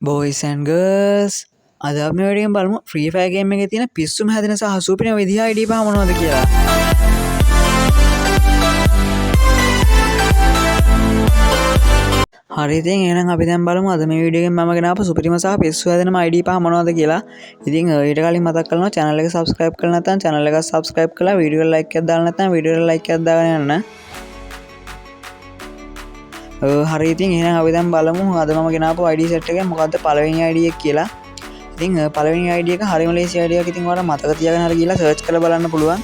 Boys and girls, අද අපි මේ වීඩියෝ එකෙන් බලමු ෆ්‍රී ෆයර් ගේම් එකේ තියෙන පිස්සුම හැදෙන සහ සුපිරිම විදිහ ID පහ මොනවද කියලා. හරි, ඉතින් එහෙනම් අපි දැන් බලමු අද මේ වීඩියෝ එකෙන් මම ගෙන ආපු සුපිරිම සහ පිස්සු හැදෙනම ID පහ මොනවද කියලා. ඉතින් ඊට කලින් මතක් කරනවා, channel එක subscribe කරලා නැත්නම් channel එක subscribe කරලා, වීඩියෝ එකට like එකක් දාලා නැත්නම් වීඩියෝ එකට like එකක් දාගෙන යන්න. හරි, ඉතින් එහෙනම් අපි දැන් බලමු අද මම ගෙන ආපු ID set එකෙන් මොකද්ද පළවෙනි ID එක කියලා. ඉතින් පළවෙනි ID එක හරිම ලේසි ID එකක්. ඉතින් ඔයාලා මතක තියාගෙන හරි ගිහලා සර්ච් කරලා බලන්න පුළුවන්.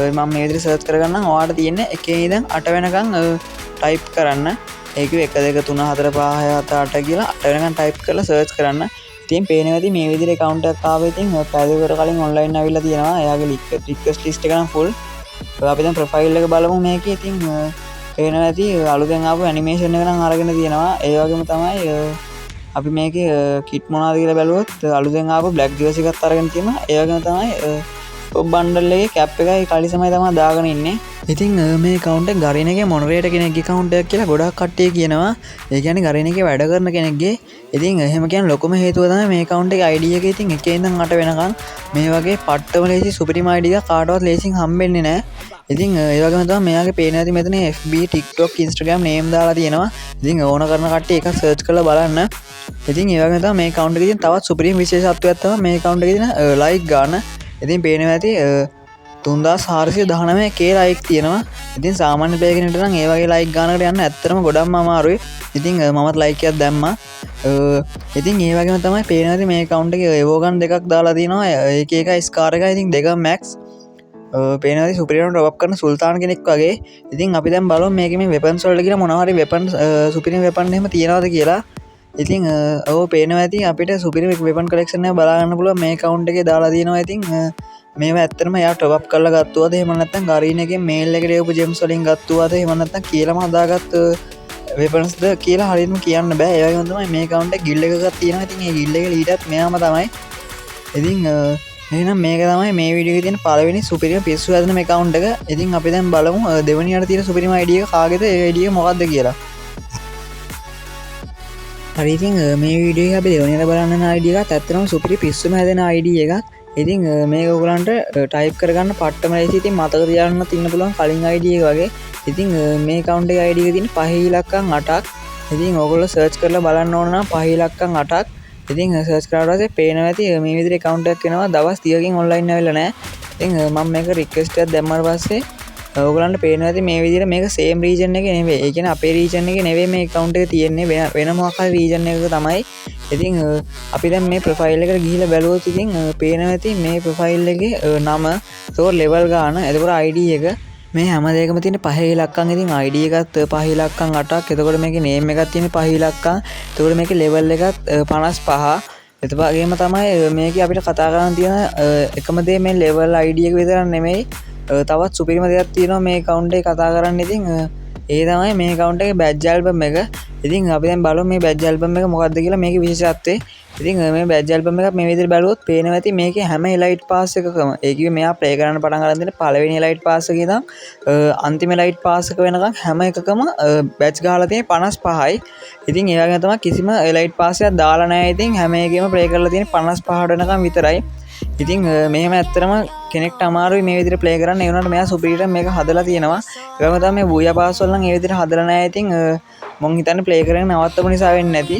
මම මේ විදිහට සර්ච් කරගන්නම්. ඔයාලට තියෙන්නේ එකේ ඉඳන් 8 වෙනකන් ටයිප් කරන්න. ඒ කිව්වේ 1 2 3 4 5 6 7 8 කියලා 8 වෙනකන් ටයිප් කරලා සර්ච් කරන්න. ඉතින් පේනවා ඇති මේ විදිහට ඇකවුන්ට් එකක් ආවා. ඉතින් පැය දෙකකට කලින් ඔන්ලයින් ඇවිල්ලා තියෙනවා. එයාගේ රික්වෙස්ට් ලිස්ට් එක නම් ෆුල්. අපි දැන් ප්‍රොෆයිල් එක බලමු මේකේ. ඉතින් පේනවා ඇති අලුතෙන් ආපු ඇනිමේෂන් එක නම් අරගෙන තියෙනවා. ඒ වගේම තමයි අපි මේකේ කිට් මොනවද කියලා බැලුවොත් අලුතෙන් ආපු බ්ලැක් ජර්සි එකත් අරගෙන තියෙනවා. ඒ වගේම තමයි ටොප් බන්ඩල් එකේ කැප් එකයි කලිසමයි තමයි දාගෙන ඉන්නේ. ඉතින් මේ ඇකවුන්ට් එක ගරීන එකේ මොඩරේටර් කෙනෙක්ගේ ඇකවුන්ට් එකක් කියලා ගොඩාක් කට්ටිය කියනවා. ඒ කියන්නේ ගරීන එකේ වැඩ කරන කෙනෙක්ගේ. ඉතින් එහෙම කියන්න ලොකුම හේතුව තමයි මේ ඇකවුන්ට් එකේ ID එක. ඉතින් එකේ ඉඳන් 8 වෙනකන් මේ වගේ පට්ටම ලේසි සුපිරිම ID එකක් කාටවත් ලේසින් හම්බෙන්නේ නෑ. ඉතින් ඒ වගේම තමයි මෙයාගේ පේන ඇති මෙතන FB, TikTok, Instagram name දාලා තියෙනවා. ඉතින් ඕන කරන කට්ටිය එකක් සර්ච් කරලා බලන්න. ඉතින් ඒ වගේම තමයි මේ ඇකවුන්ට් එකේ තියෙන තවත් සුපිරිම විශේෂත්වයක් තමයි මේ ඇකවුන්ට් එකේ තියෙන ලයික් ගාන. ඉතින් පේනවා ඇති 3419 කේ ලයික් තියෙනවා. ඉතින් සාමාන්‍ය ප්ලේයර් කෙනෙක්ට නම් ඒ වගේ ලයික් ගානකට යන්න ඇත්තටම ගොඩක්ම අමාරුයි. ඉතින් මමත් ලයික් එකක් දැම්මා. ඉතින් ඒ වගේම තමයි පේනවා ඇති මේ ඇකවුන්ට් එකේ එවෝ ගන් දෙකක් දාලා තියෙනවා. ඒක එකයි ස්කාර් එකයි. ඉතින් දෙකම මැක්ස්. පේනවා ඇති සුපිරියම ටොප් අප් කරන සුල්තාන් කෙනෙක් වගේ. ඉතින් අපි දැන් බලමු මේකේ මේ වෙපන්ස් වලට කියලා මොනවා හරි වෙපන්ස්, සුපිරිම වෙපන් එහෙම තියනවද කියලා. ඉතින් ඔව්, පේනවා ඇති අපිට සුපිරිම වෙපන් කලෙක්ෂන් එක බලා ගන්න පුළුවන් මේ ඇකවුන්ට් එකේ දාලා තියෙනවා. ඉතින් මේවා ඇත්තටම එයා ටොප් අප් කරලා ගත්තුවද, එහෙම නැත්නම් ගරීන එකෙන් මේල් එකට එවපු ජෙම්ස් වලින් ගත්තුවද, එහෙම නැත්නම් කියලාම හදාගත්ත වෙපන්ස්ද කියලා හරියටම කියන්න බෑ. ඒ වගේම තමයි මේ ඇකවුන්ට් එකේ ගිල්ඩ් එකක් තියෙනවා. ඉතින් ඒ ගිල්ඩ් එකේ ලීඩර් මෙයාම තමයි. ඉතින් එහෙනම් මේක තමයි මේ වීඩියෝ එකේ තියෙන පළවෙනි සුපිරිම පිස්සු හැදෙන ඇකවුන්ට් එක. ඉතින් අපි දැන් බලමු දෙවෙනියට තියෙන සුපිරිම ID එක කාගේද, ඒ ID එක මොකද්ද කියලා. හරි, ඉතින් මේ වීඩියෝ එක අපි දෙවෙනියට බලන්න යන ID එකත් ඇත්තටම සුපිරි පිස්සුම හැදෙන ID එකක්. ඉතින් මේක ඔයගලන්ට ටයිප් කරගන්න පට්ටම ලේසි. ඉතින් මතක තියාගන්නත් ඉන්න පුළුවන් කලින් ID එක වගේ. ඉතින් මේ ඇකවුන්ට් එකේ ID එක තියෙන පහේ ඉලක්කම් 8ක්. ඉතින් ඔයගොල්ලෝ සර්ච් කරලා බලන්න ඕන නම් පහේ ඉලක්කම් 8ක්. ඉතින් සර්ච් කරාට පස්සේ පේනවා ඇති මේ විදිහට ඇකවුන්ට් එකක් එනවා. දවස් 30කින් ඔන්ලයින් ඇවිල්ලා නෑ. ඉතින් මම මේක රික්වෙස්ට් එකක් දැම්මට පස්සේ ඔයගලන්ට පේනවා ඇති මේ විදිහට මේක සේම් රීජන් එකේ නෙවෙයි. ඒ කියන්නේ අපේ රීජන් එකේ නෙවෙයි මේ ඇකවුන්ට් එක තියෙන්නේ, වෙන මොකක් හරි රීජන් එකක තමයි. ඉතින් අපි දැන් මේ ප්‍රොෆයිල් එකට ගිහිල්ලා බැලුවොත් ඉතින් පේනවා ඇති මේ ප්‍රොෆයිල් එකේ නම, එතකොට ලෙවල් ගාන, එතකොට ID එක, මේ හැම දෙයකම තියෙන පහේ ඉලක්කම්. ඉතින් ID එකත් පහේ ඉලක්කම් 8ක්. එතකොට මේකේ නේම් එකක් තියෙන පහේ ඉලක්කම්. එතකොට මේකේ ලෙවල් එකත් 55. එත වගේම තමයි මේකේ අපිට කතා කරන්න තියෙන එකම දේ මේ ලෙවල් ID එක විතරක් නෙමෙයි, තවත් සුපිරිම දෙයක් තියෙනවා මේ ඇකවුන්ට් එකේ කතා කරන්න. ඉතින් ඒ තමයි මේ ඇකවුන්ට් එකේ බැජ් ඇල්බම් එක. ඉතින් අපි දැන් බලමු මේ බැජ් ඇල්බම් එක මොකද්ද කියලා මේකේ විශේෂත්වය. ඉතින් මේ බැජ් ඇල්බම් එකක් මේ විදිහට බැලුවොත් පේනවා ඇති මේකේ හැම එලයිට් පාස් එකකම, ඒ කිව්වේ මෙයා ප්ලේ කරන්න පටන් අරන් තියෙන පළවෙනි එලයිට් පාස් එකේ ඉඳන් අන්තිම එලයිට් පාස් එක වෙනකන් හැම එකකම බැජ් ගහලා තියෙන්නේ 55යි. ඉතින් ඒ වගේම තමයි කිසිම එලයිට් පාස් එකක් දාලා නැහැ. ඉතින් හැම එකෙම ප්ලේ කරලා තියෙන්නේ 55ට වෙනකන් විතරයි. ඉතින් මෙහෙම ඇත්තටම කෙනෙක්ට අමාරුයි මේ විදිහට ප්ලේ කරන්න. ඒ වුණාට මෙයා සුපිරියට මේක හදලා තියෙනවා. ඒ වගේම තමයි මේ බූයා පාස් වල නම් ඒ විදිහට හදලා නැහැ. ඉතින් මං හිතන්නේ ප්ලේ කරගෙන නවත්තපු නිසා වෙන්නේ නැති.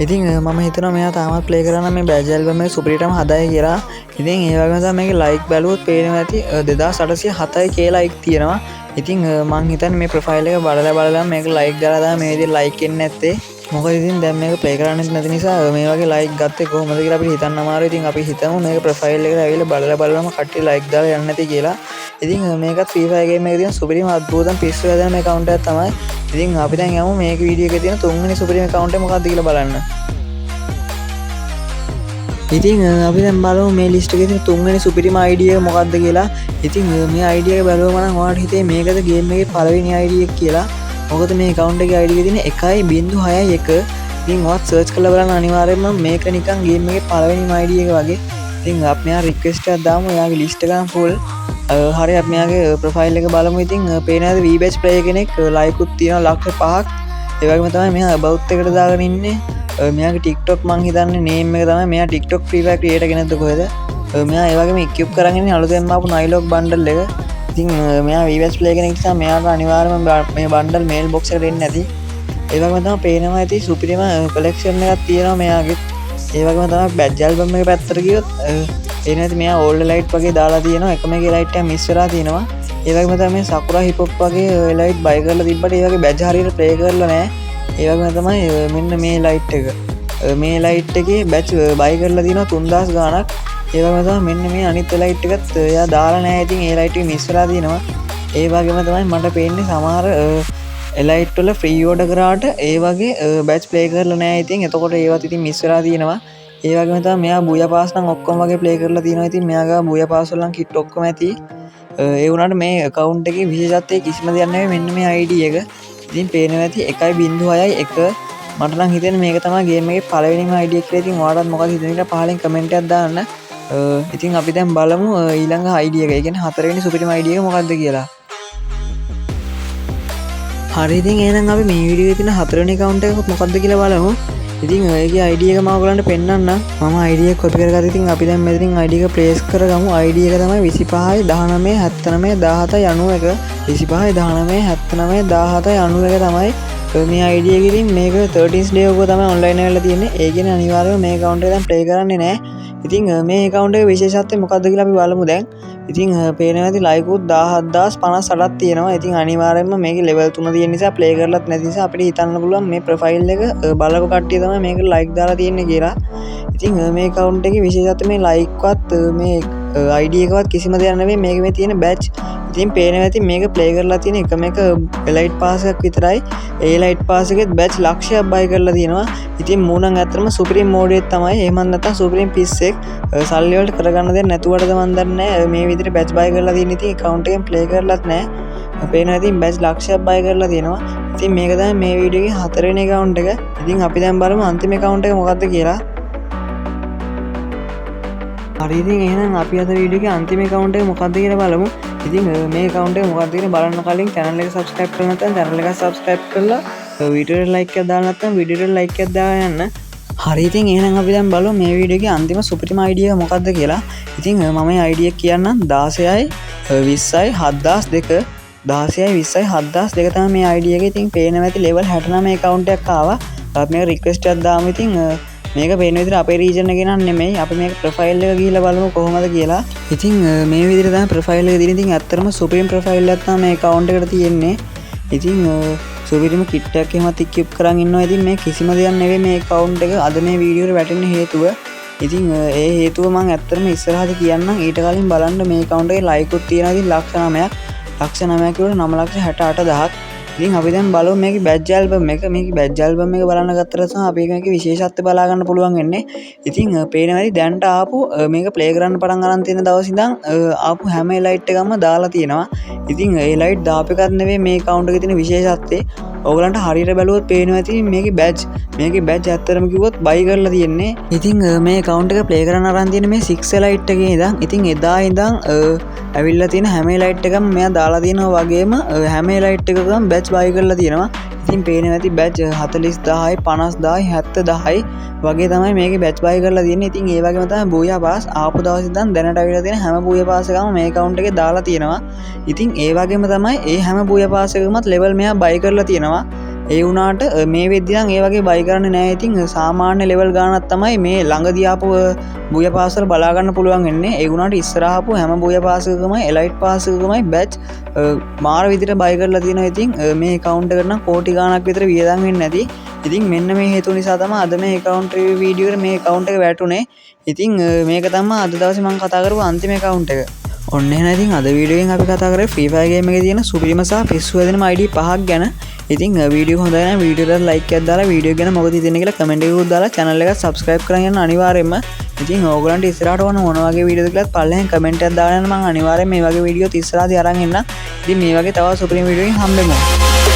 ඉතින් මම හිතනවා මෙයා තාමත් ප්ලේ කරන්න මේ බැජ් ඇල්බම් එක සුපිරියටම හදයි කියලා. ඉතින් ඒ වගේම තමයි මේකේ ලයික් බැලුවොත් පේනවා ඇති 2807යි කේ ලයික් තියෙනවා. ඉතින් මං හිතන්නේ මේ ප්‍රොෆයිල් එක බලලා බලලා මේක ලයික් දාලා තමයි මේ විදිහට ලයික් එන්නේ නැත්තේ. මොකද ඉතින් දැන් මේක ප්ලේ කරන්නෙත් නැති නිසා මේ වගේ ලයික් ගත්තේ කොහොමද කියලා අපිට හිතන්න අමාරුයි. ඉතින් අපි හිතමු මේක ප්‍රොෆයිල් එකට ඇවිල්ලා බලලා බලලාම කට්ටිය ලයික් දාලා යන්නේ නැති කියලා. ඉතින් මේකත් ෆ්‍රී ෆයර් ගේම් එකේ තියෙන සුපිරිම අద్භූතම පිස්සු හැදෙන ඇකවුන්ට් එකක් තමයි. ඉතින් අපි දැන් යමු මේක වීඩියෝ එකේ තියෙන තුන්වෙනි සුපිරිම ඇකවුන්ට් එක මොකක්ද කියලා බලන්න. ඉතින් අපි දැන් බලමු මේ ලිස්ට් එකේ තියෙන තුන්වෙනි සුපිරිම ID එක මොකක්ද කියලා. ඉතින් මේ ID එක බැලුවම නම් ඔයාලට හිතේ මේකද ගේම් එකේ පළවෙනි ID එක කියලා. මොකද මේ ඇකවුන්ට් එකේ ID එක තියෙන එකයි බිංදු හයයි එක. ඉතින් ඔයත් සර්ච් කරලා බලන්න, අනිවාර්යයෙන්ම මේක නිකන් ගේම් එකේ පළවෙනිම ID එක වගේ. ඉතින් අපි මෙයා රික්වෙස්ට් එකක් දාමු. එයාගේ ලිස්ට් එක නම් ෆුල්. හරි, අපි මෙයාගේ ප්‍රොෆයිල් එක බලමු. ඉතින් පේනවාද V batch player කෙනෙක්, ලයිකුත් තියෙනවා ලක්ෂ 5ක්. ඒ වගේම තමයි මෙයා about එකට දාගෙන ඉන්නේ. මෙයාගේ TikTok මං හිතන්නේ නේම් එක තමයි මෙයා TikTok Free Fire creator කෙනෙක්ද කොහෙද. මෙයා ඒ වගේම ඉක්විප් කරන් ඉන්නේ අලුතෙන්ම ආපු නයිලොක් බන්ඩල් එක. ඉතින් මෙයා VVS player කෙනෙක් නිසා මෙයාට අනිවාර්යයෙන්ම මේ බන්ඩල් මේල් බොක්ස් එකට එන්නේ නැති. ඒ වගේම තමයි පේනවා ඇති සුපිරිම කලෙක්ෂන් එකක් තියෙනවා මෙයාගෙත්. ඒ වගේම තමයි බැජ් ඇල්බම් එක පැත්තට ගියොත් පේනවා ඇති මෙයා ඕල්ඩ් ලයිට් වගේ දාලා තියෙනවා. එකම එකේ ලයිට් එක මිස් වෙලා තියෙනවා. ඒ වගේම තමයි මේ සකුරා හිප් හොප් වගේ ලයිට් බයි කරලා තිබ්බට ඒ වගේ බැජ් හරියට ප්ලේ කරලා නැහැ. ඒ වගේම තමයි මෙන්න මේ ලයිට් එක. මේ ලයිට් එකේ බැච් බයි කරලා තියෙනවා 3000 ගාණක්. ඒ වගේම තමයි මෙන්න මේ අනිත් ලයිට් එකත් එයා දාලා නැහැ. ඉතින් ඒ ලයිට් එක මිස් වෙලා තියෙනවා. ඒ වගේම තමයි මට පේන්නේ සමහර එලයිට් වල ෆ්‍රී ඕඩර් කරාට ඒ වගේ බැච් ප්ලේ කරලා නැහැ. ඉතින් එතකොට ඒවත් ඉතින් මිස් වෙලා තියෙනවා. ඒ වගේම තමයි මෙයා බුයා පාස් නම් ඔක්කොම වගේ ප්ලේ කරලා තියෙනවා. ඉතින් මෙයා ගාව බුයා පාස් වල නම් කිට් ඔක්කොම ඇති. ඒ වුණාට මේ ඇකවුන්ට් එකේ විශේෂත්වය කිසිම දෙයක් නෙවෙයි මෙන්න මේ ID එක. ඉතින් පේනවා ඇති 1.06යි 1. මට නම් හිතෙන්නේ මේක තමයි ගේම් එකේ පළවෙනිම ID එක කියලා. ඉතින් ඔයාලටත් මොකද හිතෙන්නේ කියලා පහලින් කමෙන්ට් එකක් දාන්න. ඉතින් අපි දැන් බලමු ඊළඟ ID එක. ඒ කියන්නේ හතරවෙනි සුපිරිම ID එක මොකක්ද කියලා. හරි, ඉතින් එහෙනම් අපි මේ වීඩියෝ එකේ තියෙන හතරවෙනි ඇකවුන්ට් එක මොකක්ද කියලා බලමු. ඉතින් ඔයගේ ID එක මම ඔයගලන්ට පෙන්නන්නම්. මම ID එක කොපි කරගත්තා. ඉතින් අපි දැන් මෙතනින් ID එක ප්ලේස් කරගමු. ID එක තමයි 25 19 79 17 91. 25 19 79 17 91 තමයි මේ ID එක. ඉතින් මේක 13th day ඔක තමයි ඔන්ලයින් වෙලා තියෙන්නේ. ඒ කියන්නේ අනිවාර්යයෙන්ම මේ ඇකවුන්ට් එක දැන් ප්ලේ කරන්නේ නෑ. ඉතින් මේ ඇකවුන්ට් එකේ විශේෂත්වය මොකක්ද කියලා අපි බලමු දැන්. ඉතින් පේනවා ඇති ලයිකුත් 17058ක් තියෙනවා. ඉතින් අනිවාර්යයෙන්ම මේකේ ලෙවල් 3 තියෙන නිසා ප්ලේ කරලත් නැති නිසා අපිට හිතන්න පුළුවන් මේ ප්‍රොෆයිල් එක බලපු කට්ටිය තමයි මේකට ලයික් දාලා තියෙන්නේ කියලා. ඉතින් මේ ඇකවුන්ට් එකේ විශේෂත්වය මේ ලයික්වත් මේ ID එකවත් කිසිම දෙයක් නෙවෙයි, මේක මේ තියෙන බැච්. ඉතින් පේනවා ඇති මේක ප්ලේ කරලා තියෙන එකම එක එලයිට් පාස් එකක් විතරයි. ඒ එලයිට් පාස් එකෙත් බැච් ලක්ෂයක් බයි කරලා තියෙනවා. ඉතින් මූ නම් ඇත්තටම සුපිරිම මෝඩයක් තමයි. එහෙමත් නැත්නම් සුපිරිම පිස්සෙක්. සල්ලි වලට කරගන්න දෙයක් නැතුවටද මන් දන්නේ නෑ. මේ විදිහට බැච් බයි කරලා තියෙන. ඉතින් ඇකවුන්ට් එකෙන් ප්ලේ කරලත් නෑ. පේනවා ඉතින් බැච් ලක්ෂයක් බයි කරලා තියෙනවා. ඉතින් මේක තමයි මේ වීඩියෝ එකේ හතරවෙනි ඇකවුන්ට් එක. ඉතින් අපි දැන් බලමු අන්තිම ඇකවුන්ට් එක මොකක්ද කියලා. හරි, ඉතින් එහෙනම් අපි අද වීඩියෝ එකේ අන්තිම ඇකවුන්ට් එක මොකක්ද කියලා බලමු. ඉතින් මේ ඇකවුන්ට් එක මොකක්ද කියලා බලන්න කලින් channel එක subscribe කරලා නැත්නම් channel එක subscribe කරලා වීඩියෝ එකට like එකක් දාලා නැත්නම් වීඩියෝ එකට like එකක් දාලා යන්න. හරි, ඉතින් එහෙනම් අපි දැන් බලමු මේ වීඩියෝ එකේ අන්තිම සුපිරිම ID එක මොකක්ද කියලා. ඉතින් මම මේ ID එක කියන්නම්. 16යි 20යි 7002. 16යි 20යි 7002 තමයි මේ ID එක. ඉතින් පේනවා ඇති level 69 account එකක් ආවා. අපි මේක රික්වෙස්ට් එකක් දාමු. ඉතින් මේක පේන විදිහට අපේ රීජන් එකේ නම් නෙමෙයි. අපි මේක ප්‍රොෆයිල් එක ගිහිල්ලා බලමු කොහොමද කියලා. ඉතින් මේ විදිහට තමයි ප්‍රොෆයිල් එක තියෙන්නේ. ඉතින් ඇත්තටම සුපිරිම ප්‍රොෆයිල් එකක් තමයි මේ account එකට තියෙන්නේ. ඉතින් සුපිරිම කිට් එකක් එහෙමත් ඉක්විප් කරන් ඉන්නවා. ඉතින් මේ කිසිම දෙයක් නෙවෙයි මේ account එක අද මේ වීඩියෝ එකට වැටෙන්න හේතුව. ඉතින් ඒ හේතුව මං ඇත්තටම ඉස්සරහදී කියන්නම්. ඊට කලින් බලන්න මේ account එකේ ලයික් උත් තියෙනවා. ඉතින් ලක්ෂ නවයක්. ලක්ෂ නවයක් කියනකොට නව ලක්ෂ හැට අට දහයක්. ඉතින් අපි දැන් බලමු මේකේ බැජ් ඇල්බම් එක. මේකේ බැජ් ඇල්බම් එක බලන්න ගත්තට පස්සේ අපි මේකේ විශේෂත්වය බලා ගන්න පුළුවන් වෙන්නේ. ඉතින් පේනවා ඇති දැන්ට ආපු මේක ප්ලේ කරන්න පටන් අරන් තියෙන දවස් ඉඳන් ආපු හැම එලයිට් එකක්ම දාලා තියෙනවා. ඉතින් ඒ ලයිට් දාපු එකක් නෙවෙයි මේ ඇකවුන්ට් එකේ තියෙන විශේෂත්වය. ඔයගලන්ට හරියට බැලුවොත් පේනවා ඇති මේකේ බැජ්. මේකේ බැජ් ඇත්තටම කිව්වොත් බයි කරලා තියෙන්නේ. ඉතින් මේ ඇකවුන්ට් එක ප්ලේ කරන්න අරන් තියෙන මේ 6 එලයිට් එකේ ඉඳන් ඉතින් එදා ඉඳන් ඇවිල්ලා තියෙන හැම එලයිට් එකක්ම මෙයා දාලා තියෙනවා වගේම හැම එලයිට් එකකම බැජ් බයි කරලා තියෙනවා. ඉතින් පේනවා ඇති බැජ් හතලිස්දාහයි, පනස්දාහයි, හැත්තදාහයි වගේ තමයි මේකේ බැජ් බයි කරලා තියෙන්නේ. ඉතින් ඒ වගේම තමයි බූයා පාස් ආපු දවස් ඉඳන් දැනට ඇවිල්ලා තියෙන හැම බූයා පාස් එකම මේ ඇකවුන්ට් එකේ දාලා තියෙනවා. ඉතින් ඒ වගේම තමයි ඒ හැම බූයා පාස් එකකමත් ලෙවල් මෙයා බයි කරලා තියෙනවා. ඒ වුණාට මේ වෙද්දි නම් ඒ වගේ බයි කරන්නේ නෑ. ඉතින් සාමාන්‍ය ලෙවල් ගාණක් තමයි මේ ළඟදී ආපු බූයා පාස් වල බලා ගන්න පුළුවන් වෙන්නේ. ඒ වුණාට ඉස්සරහ ආපු හැම බූයා පාස් එකකම එලයිට් පාස් එකකමයි බැච් මාර විදිහට බයි කරලා තියෙනවා. ඉතින් මේ ඇකවුන්ට් එකට නම් කෝටි ගාණක් විතර වියදම් වෙන්නේ නැති. ඉතින් මෙන්න මේ හේතුව නිසා තමයි අද මේ ඇකවුන්ට් රිවිව් වීඩියෝ එකට මේ ඇකවුන්ට් එක වැටුනේ. ඉතින් මේක තමයි අද දවසේ මම කතා කරපු අන්තිම ඇකවුන්ට් එක. ඔන්න එහෙනම් ඉතින් අද වීඩියෝ එකෙන් අපි කතා කරේ ෆ්‍රී ෆයර් ගේම් එකේ තියෙන සුපිරිම සහ පිස්සු හැදෙනම ID පහක් ගැන. ඉතින් වීඩියෝ හොඳයි නම් වීඩියෝ එකට ලයික් එකක් දාලා වීඩියෝ ගැන මොකද හිතෙන්නේ කියලා කමෙන්ට් එකකුත් දාලා චැනල් එක සබ්ස්ක්‍රයිබ් කරන් යන්න අනිවාර්යයෙන්ම. ඉතින් ඕගොල්ලන්ට ඉස්සරහට ඕන මොන වගේ වීඩියෝද කියලාත් පල්ලෙහෙන් කමෙන්ට් එකක් දාලා යන්න. මං අනිවාර්යයෙන් මේ වගේ වීඩියෝ ඉස්සරහදී අරන් එන්නම්. ඉතින් මේ වගේ තවත් සුපිරිම වීඩියෝ එකකින් හම්බෙමු.